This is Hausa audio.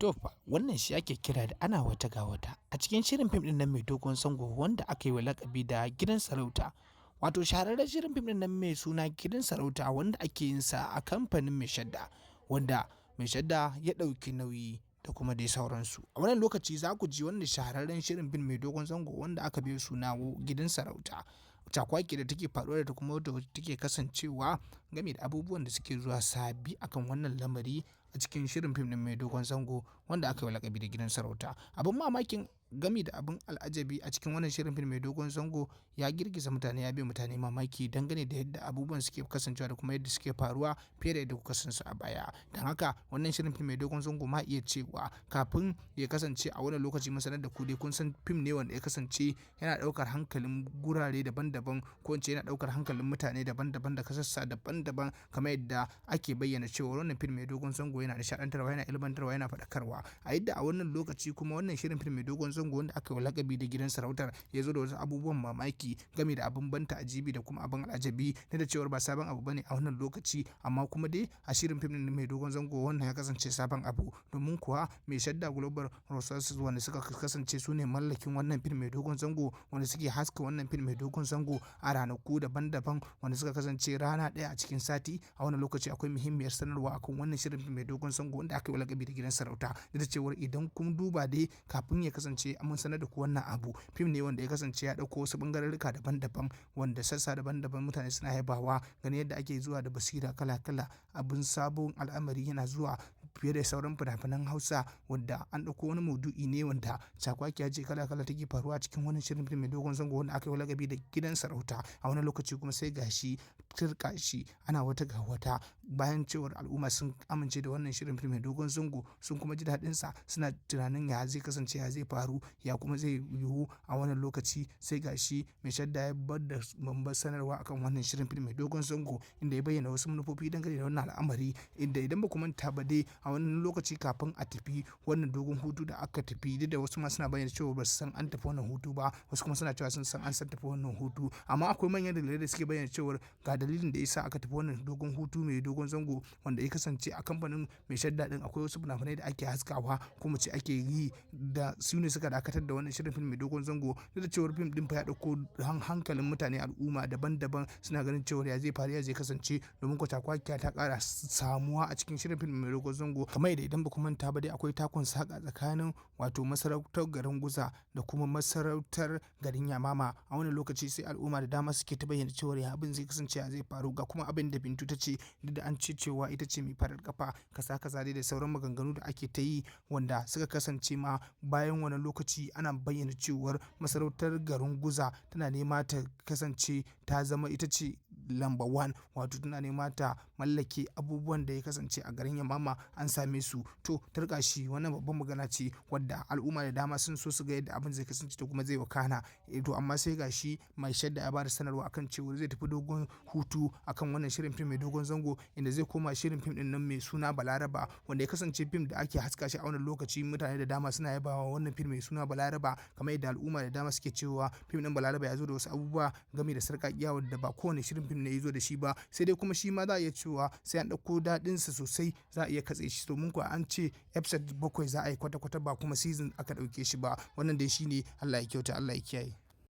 To fa, wannan shi ake kira da ana wata ga wata. A cikin shirin fim ɗin nan mai dogon zango wanda aka yi wa laƙabi da Gidan Sarauta. Wato shahararren shirin fim ɗin nan mai suna Gidan Sarauta wanda ake yin sa a kamfanin Mai Shadda, wanda Mai Shadda ya ɗauki nauyi da kuma dai sauransu. A wannan lokaci za ku ji wannan shahararren shirin fim mai dogon zango wanda aka bai suna Gidan Sarauta. Cakwaki da take faruwa da kuma wadda take kasancewa game da abubuwan da suke zuwa sabi akan wannan lamari a cikin shirin fim ɗin mai dogon zango wanda aka yi wa laƙabi da Gidan Sarauta. Abin mamakin gami da abin al'ajabi a cikin wannan shirin fim mai dogon zango ya girgiza mutane, ya bai mutane mamaki dangane da yadda abubuwan suke kasancewa da kuma yadda suke faruwa fiye da yadda kuka san su a baya. Don haka wannan shirin fim mai dogon zango ma iya cewa kafin ya kasance a wannan lokaci mun sanar da ku dai kun san fim ne wanda ya kasance yana ɗaukar hankalin gurare daban-daban, ko in ce yana ɗaukar hankalin mutane daban-daban da sassa daban-daban, kamar yadda ake bayyana cewa wannan fim mai dogon zango yana nishaɗantarwa, yana ilmantarwa, yana faɗakarwa. A yadda a wannan lokaci kuma wannan shirin fim mai dogon zango wanda aka yi wa laƙabi da Gidan Sarautar ya zo da wasu abubuwan mamaki game da abin ban ta'ajibi da kuma abin al'ajabi, na da cewar ba sabon abu bane a wannan lokaci, amma kuma dai a shirin fim ɗin mai dogon zango wannan ya kasance sabon abu. Domin kuwa Mai Shadda Global Resources, wanda suka kasance su ne mallakin wannan fim mai dogon zango, wanda suke haska wannan fim mai dogon zango a ranaku daban-daban wanda suka kasance rana ɗaya a cikin sati. A wannan lokaci akwai muhimmiyar sanarwa akan wannan shirin fim mai dogon zango wanda aka yi wa laƙabi da Gidan Sarauta. Duk da cewar idan kun duba dai kafin ya kasance mun sanar da ku wannan abu, fim ne wanda ya kasance ya ɗauko wasu ɓangarorruka daban-daban wanda sassa daban-daban mutane suna yabawa ganin yadda ake zuwa da basira kala-kala. Abin sabon al'amari yana zuwa fiye da sauran fina-finan Hausa, wanda an ɗauko wani maudu'i ne wanda cakwakiya ce kala-kala take faruwa cikin wannan shirin fim mai dogon zango wanda aka yi wa laƙabi da Gidan Sarauta. A wannan lokaci kuma sai gashi turƙa shi ana wata ga wata, bayan cewar al'umma sun amince da wannan shirin fim mai dogon zango sun kuma ji daɗinsa, suna tunanin ya zai kasance, ya zai faru, ya kuma zai yiwu. A wannan lokaci sai gashi Mai Shadda ya bar da babbar sanarwa akan wannan shirin fim mai dogon zango, inda ya bayyana wasu manufofi dangane da wannan al'amari, inda idan ba ku manta ba dai a wannan lokaci kafin a tafi wannan dogon hutu da aka tafi, duk da wasu ma suna bayyana cewa ba su san an tafi wannan hutu ba, wasu kuma suna cewa sun san an san tafi wannan hutu, amma akwai manyan dalilai da suke bayyana cewar ga dalilin da ya sa aka tafi wannan dogon hutu mai dogon zango, wanda ya kasance a kamfanin Mai Shadda ɗin akwai wasu fina-finai da ake haskawa ko mu ce ake yi da su ne suka dakatar da wannan shirin fim mai dogon zango. Duk da cewar fim ɗin fa ya ɗauko hankalin mutane, al'umma daban-daban suna ganin cewar ya zai faru, ya zai kasance, domin kuwa cakwakiya ta ƙara samuwa a cikin shirin fim mai dogon zango. Kamar yadda idan ba ku manta ba dai akwai takun saƙa tsakanin wato masarautar garin Guza da kuma masarautar garin Yamama. A wannan lokaci sai al'umma da dama suke ta bayyana cewar ya abin zai kasance, ya zai faru, ga kuma abin da Bintu ta ce, duk da an ce cewa ita ce mai farar ƙafa, kaza kaza dai da sauran maganganu da ake ta yi, wanda suka kasance ma bayan wannan lokaci ana bayyana cewar masarautar garin Guza tana nema ta kasance ta zama ita ce lamba one, wato tana nema ta mallake abubuwan da ya kasance a garin Yamama an same su. To turƙa shi, wannan babban magana ce wadda al'umma da dama sun so su ga yadda abin zai kasance da kuma zai wakana. To amma sai gashi Mai Shadda ya bada sanarwa akan cewar zai tafi dogon hutu akan wannan shirin fim mai dogon zango, inda zai koma shirin fim ɗin nan mai suna Balaraba, wanda ya kasance fim da ake haska shi a wannan lokaci. Mutane da dama suna yabawa wannan fim mai suna Balaraba, kamar yadda al'umma da dama suke cewa fim ɗin Balaraba ya zo da wasu abubuwa game da sarƙaƙiya wadda ba kowane shirin fim ne ya zo da shi ba. Sai dai kuma shi ma za a iya cewa sai an ɗauko daɗinsa sosai za a iya katse shi, domin kuwa an ce episode 7 za a yi kwata-kwata, ba kuma season aka ɗauke shi ba. Wannan dai shine. Allah ya kyauta, Allah ya kiyaye.